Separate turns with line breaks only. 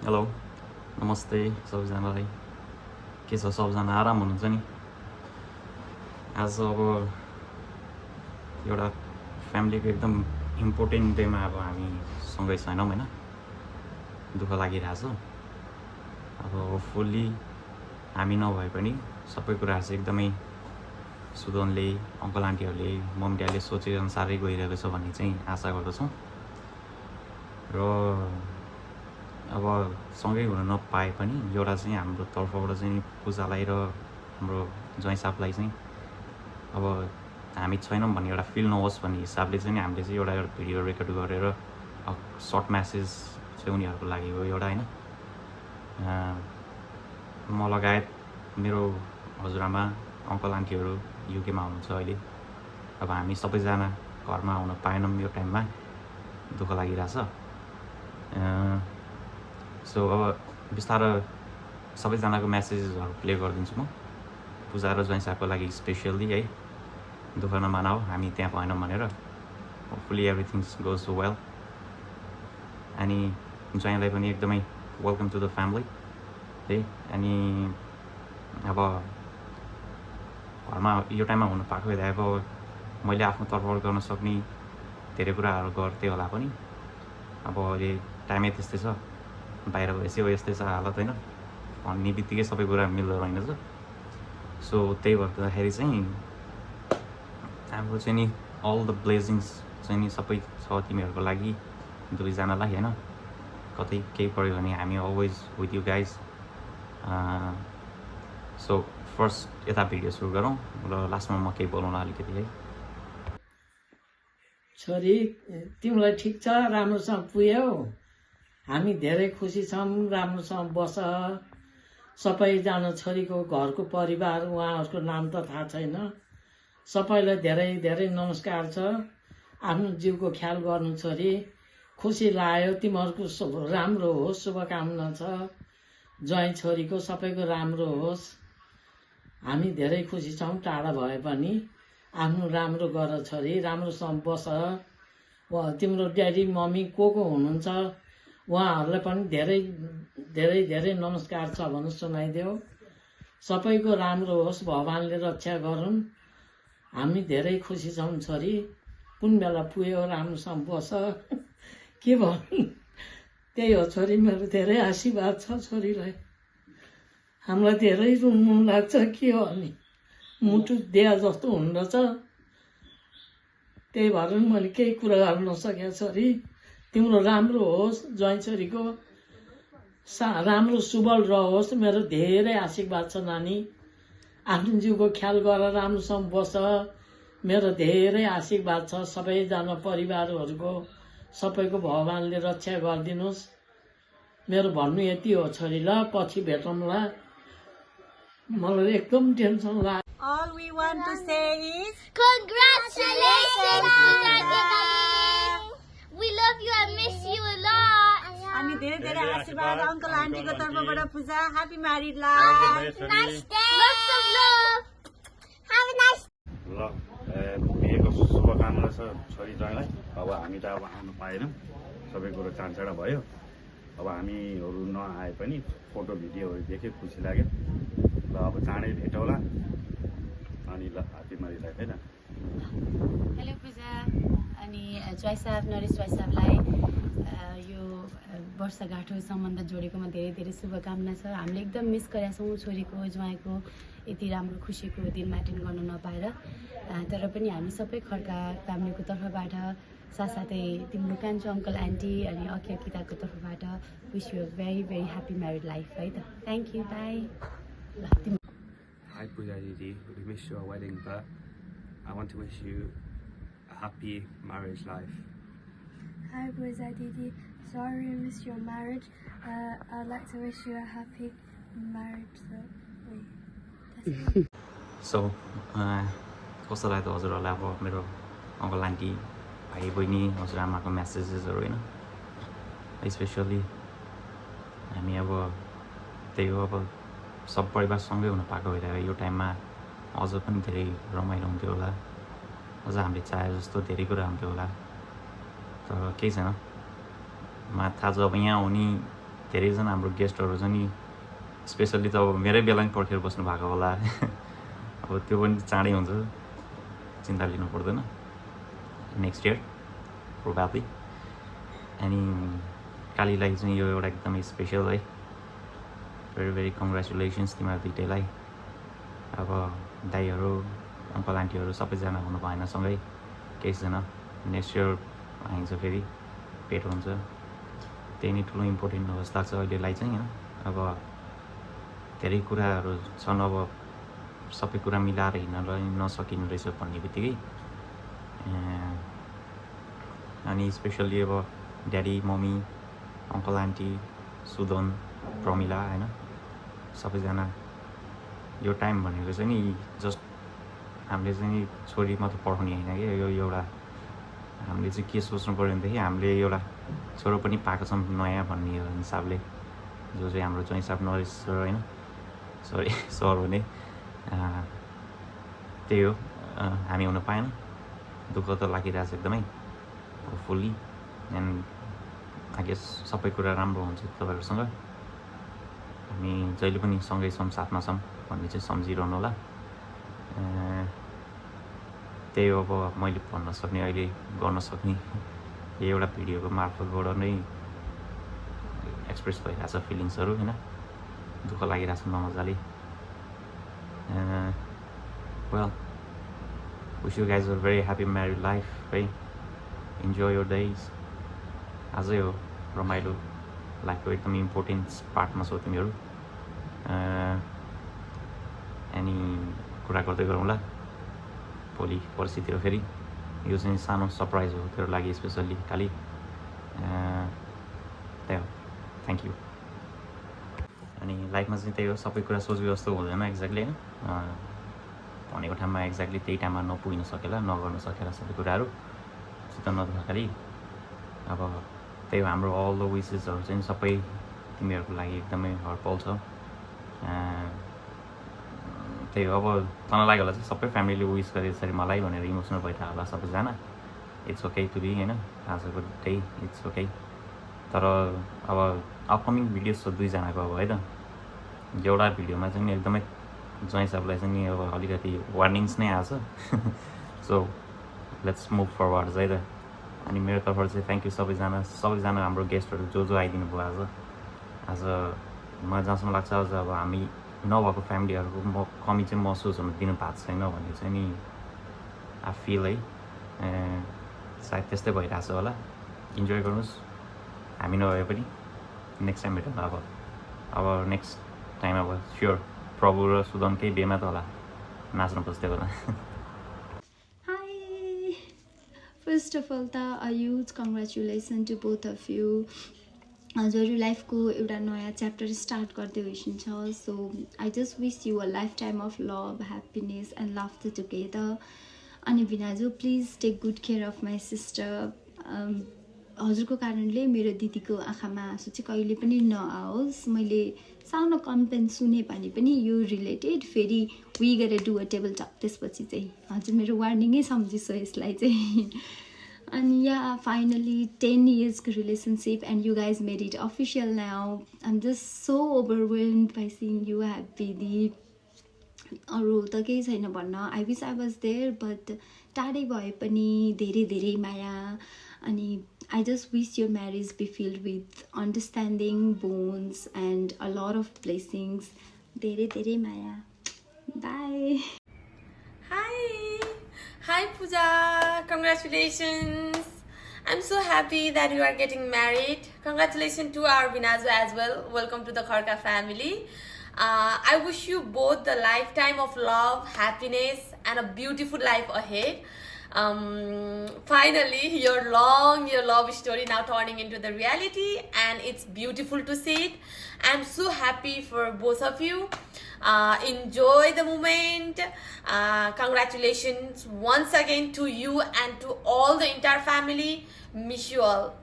Hello नमस्ते सबैजनालाई के छ सबैजना आराम हुनुहुन्छ नि आज अब एउटा फ्यामिलीको एकदम इम्पोर्टेन्ट डेमा अब हामी सँगै छैनौँ होइन दुःख लागिरहेछ अब होपफुल्ली हामी नभए पनि सबै कुराहरू चाहिँ एकदमै सुदनले अङ्कल आन्टीहरूले मम्मी ड्याडीले सोचेअनुसारै गइरहेको छ भन्ने चाहिँ आशा गर्दछौँ र अब सँगै हुन नपाए पनि एउटा चाहिँ हाम्रो तर्फबाट चाहिँ पूजालाई र हाम्रो ज्वाइँ साहबलाई चाहिँ अब हामी छैनौँ भन्ने एउटा फिल नहोस् भन्ने हिसाबले चाहिँ हामीले चाहिँ एउटा भिडियो रेकर्ड गरेर सर्ट म्यासेज चाहिँ उनीहरूको लागि हो एउटा होइन म लगायत मेरो हजुरआमा अङ्कल आन्टीहरू युकेमा हुनुहुन्छ अहिले अब हामी सबैजना घरमा आउन पाएनौँ यो टाइममा दुःख लागिरहेछ सो अब बिस्तारै सबैजनाको म्यासेजेसहरू प्ले गरिदिन्छु म पूजा र ज्वाइँ साहबको लागि स्पेसियल्ली है दुःख नमानाऊ हामी त्यहाँ भएनौँ भनेर होपफुली एभ्रिथिङ गोज वेल अनि ज्वाइँलाई पनि एकदमै वेलकम टु द फ्यामिली है अनि अब घरमा यो टाइममा हुनु पाएको भए अब मैले आफ्नो तर्फबाट गर्न सक्ने धेरै कुराहरू गर्थेँ होला पनि अब अहिले टाइमै त्यस्तै छ बाहिर भएपछि यस्तै छ हालत होइन भन्ने बित्तिकै सबै कुरा मिल्दो रहेनछ सो त्यही गर्दाखेरि चाहिँ हाम्रो चाहिँ नि अल द ब्लेसिङ्स चाहिँ नि सबै छ तिमीहरूको लागि दुवैजनालाई होइन कतै केही पऱ्यो भने हामी always with you guys so first यता भिडियो सुरु गरौँ र लास्टमा म केही बोलाउन अलिकति है
छोरी तिमीलाई ठिक छ राम्रोसँग पुग्यौ हामी धेरै खुसी छौँ राम्रोसँग बस सबैजना छोरीको घरको परिवार उहाँहरूको नाम त थाहा छैन सबैलाई धेरै धेरै नमस्कार छ आफ्नो जिउको ख्याल गर्नु छोरी खुसी लाग्यो तिमीहरूको राम्रो होस् शुभकामना छ ज्वाइँ छोरीको सबैको राम्रो होस् हामी धेरै खुसी छौँ टाढा भए पनि आफ्नो राम्रो गर छोरी राम्रोसँग बस तिम्रो ड्याडी मम्मी को हुनुहुन्छ उहाँहरूलाई पनि धेरै धेरै धेरै नमस्कार छ भनेर सुनाइदेऊ सबैको राम्रो होस् भगवान्ले रक्षा गरून् हामी धेरै खुसी छौँ छोरी कुन बेला पुग्यो राम्रोसँग बस के भन्नु त्यही हो छोरी मेरो धेरै आशीर्वाद छ छोरीलाई हामीलाई धेरै रुनु लाग्छ के हो नि मुटु दिया जस्तो हुँदछ त्यही भएर मैले केही कुरा गर्न नसकेँ छोरी तिम्रो राम्रो होस् ज्वाइँ छोरीको राम्रो सुबल रहोस् मेरो धेरै आशीर्वाद छ नानी आफ्नो जिउको ख्याल गर राम्रोसँग बस मेरो धेरै आशीर्वाद छ सबैजना परिवारहरूको सबैको भगवान्ले रक्षा गरिदिनुहोस् मेरो भन्नु यति हो छोरी ल पछि भेटौँला मलाई एकदम टेन्सन लाग्यो
All we want to say is
Congratulations, we love you and miss you a lot.
हामी धेरै धेरै आशीर्वाद अङ्कल आन्टीको तर्फबाट Puja happy married life
Nice day. Lots of love. Have a nice
ल बिहेको शुभकामना छ छोरी ज्वाइँलाई अब हामी त अब आउनु पाएनौँ सबै कुरो चाँचेडा भयो अब हामीहरू नआए पनि फोटो भिडियोहरू देख्यो खुसी लाग्यो ल अब चाँडै भेटौँला अनि ल ह्यापी म्यारिड लाइफ है त
हेलो पूजा अनि ज्वाइँ साहब नरेश ज्वाइँ साहबलाई यो वर्षगाँठो सम्बन्ध जोडेकोमा धेरै धेरै शुभकामना छ हामीले एकदम मिस गरेका छौँ छोरीको ज्वाइँको यति राम्रो खुसीको दिनमा एटेन्ड गर्न नपाएर तर पनि हामी सबै खड्का फ्यामिलीको तर्फबाट साथसाथै तिम्रो कान्छो अङ्कल आन्टी अनि अखिया किताको तर्फबाट wish you very very happy married life है त थ्याङ्क यू बाई ल तिम्रो
Hi Pooja Didi, we missed your wedding, but I want to wish you a happy marriage life.
Hi Pooja Didi, sorry we missed your marriage. I'd like to wish you a happy marriage.
So कस्तो लाग्यो हजुरहरूलाई अब मेरो uncle aunty भाइ बहिनी हजुरआमाको म्यासेजेसहरू होइन specially हामी अब त्यही हो अब सब परिवारसँगै हुन पाएको भइरहेको यो टाइममा अझ पनि धेरै रमाइलो हुन्थ्यो होला अझ हामीले चाहे जस्तो धेरै कुरा हुन्थ्यो होला तर केही छैन मलाई थाहा छ अब यहाँ हुने धेरैजना हाम्रो गेस्टहरू छ नि स्पेसल्ली त अब मेरै बेला पनि पर्खेर बस्नु भएको होला अब त्यो पनि चाँडै हुन्छ चिन्ता लिनु पर्दैन नेक्स्ट इयर प्रोबाब्ली अनि कालीलाई चाहिँ यो एउटा एकदमै स्पेसल है भेरी भेरी कङ्ग्रेचुलेसन्स तिमीहरू दुइटैलाई अब दाइहरू अङ्कल आन्टीहरू सबैजना हुनु भएन सँगै केही छैन नेक्स्ट इयर आइन्छ फेरि भेट हुन्छ त्यही नै ठुलो इम्पोर्टेन्ट हो जस्तो लाग्छ अहिलेलाई चाहिँ होइन अब धेरै कुराहरू छन् अब सबै कुरा मिलाएर हिँड्नलाई नसकिने रहेछ भन्ने बित्तिकै अनि स्पेसल्ली अब daddy mummy uncle aunty Sudan Pramila होइन सबैजना यो टाइम भनेको चाहिँ नि जस्ट हामीले चाहिँ छोरी मात्र पढाउने होइन कि यो एउटा हामीले चाहिँ के सोच्नु पऱ्यो भनेदेखि हामीले एउटा छोरो पनि पाएको छौँ नयाँ भन्ने हिसाबले जो चाहिँ हाम्रो ज्वाइँ साहब नरेश सर होइन सरी सर हुने त्यही हो हामी हुन पाएन दुःख त लागिरहेछ एकदमै होपफुल्ली एन्ड आई गेस सबै कुरा राम्रो हुन्छ तपाईँहरूसँग हामी जहिले पनि सँगै छौँ साथमा छौँ भन्ने चाहिँ सम्झिरहनु होला त्यही हो अब मैले भन्न सक्ने अहिले गर्न सक्ने यही एउटा भिडियोको मार्फतबाट नै एक्सप्रेस भइरहेछ फिलिङ्सहरू होइन दुःख लागिरहेछ नमजाले well wish you guys are very happy married life है इन्जोय योर डेज आजै हो रमाइलो लाइफको एकदम इम्पोर्टेन्ट पार्टमा छौ तिमीहरू अनि कुरा गर्दै गरौँला भोलि पर्सितिर फेरि यो चाहिँ सानो सरप्राइज हो तेरो लागि स्पेसल्ली खालि त्यही हो थ्याङ्क यू अनि लाइफमा चाहिँ त्यही हो सबै कुरा सोचेको जस्तो हुँदैन एक्ज्याक्टली होइन भनेको ठाउँमा एक्ज्याक्टली त्यही टाइममा नपुगिन सकेला नगर्न सकेला सबै कुराहरू चित्त नदुख खालि अब त्यही हो हाम्रो अल द विसेसहरू चाहिँ सबै तिमीहरूको लागि एकदमै हर्पल छ त्यही हो अब तँलाई होला चाहिँ सबै फ्यामिलीले विस गरे यसरी मलाई भनेर इमोसनल भइरहेको होला सबैजना इट्स ओके टु बी होइन आजको डे इट्स ओके तर अब अपकमिङ भिडियोज छ दुईजनाको अब है त एउटा भिडियोमा चाहिँ एकदमै ज्वाइँ साहबलाई चाहिँ अब अलिकति वार्निङ्स नै आएको छ सो लेट्स मुभ फरवर्ड है त अनि मेरो तर्फबाट चाहिँ थ्याङ्क यू सबैजना हाम्रो गेस्टहरू जो आइदिनु भयो आज मलाई जहाँसम्म लाग्छ आज अब हामी नभएको फ्यामिलीहरूको कमी चाहिँ महसुस हुन दिनु भएको छैन भन्ने चाहिँ नि आई फिल है सायद त्यस्तै भइरहेछ होला इन्जोय गर्नुहोस् हामी नभए पनि नेक्स्ट टाइम भेटौँ अब नेक्स्ट टाइम अब स्योर प्रभु र सुदनकै बेमा त होला नाच्नु बस्थ्यो होला
First of all, a huge congratulations to both of you. हजुर लाइफको एउटा नयाँ च्याप्टर स्टार्ट गर्दै हुनुहुन्छ so I just wish you a lifetime of love happiness and laughter together अनि भिनाजु please take good care of my sister हजुरको कारणले मेरो दिदीको आँखामा आँसु चाहिँ कहिले पनि नआओस् मैले सानो कम्प्लेन सुने भने पनि यो रिलेटेड फेरि वी गरेर डु अ टेबल टक त्यसपछि चाहिँ हजुर मेरो वार्निङै सम्झिसो यसलाई चाहिँ And yeah, finally 10 years relationship and you guys made it official now. I'm just so overwhelmed by seeing you happy. अरू त केही छैन भन्न I wish I was there but टाढै भए पनि धेरै धेरै माया अनि I just wish your marriage be filled with understanding, bonds and a lot of blessings. धेरै धेरै माया. Bye.
Hi Pooja, congratulations. I'm so happy that you are getting married. Congratulations to our Vinazu as well. Welcome to the Kharka family. I wish you both the lifetime of love, happiness and a beautiful life ahead. Finally, your love story now turning into the reality and it's beautiful to see it. I'm so happy for both of you. Enjoy the moment. Congratulations once again to you and to all the entire family. Miss you all.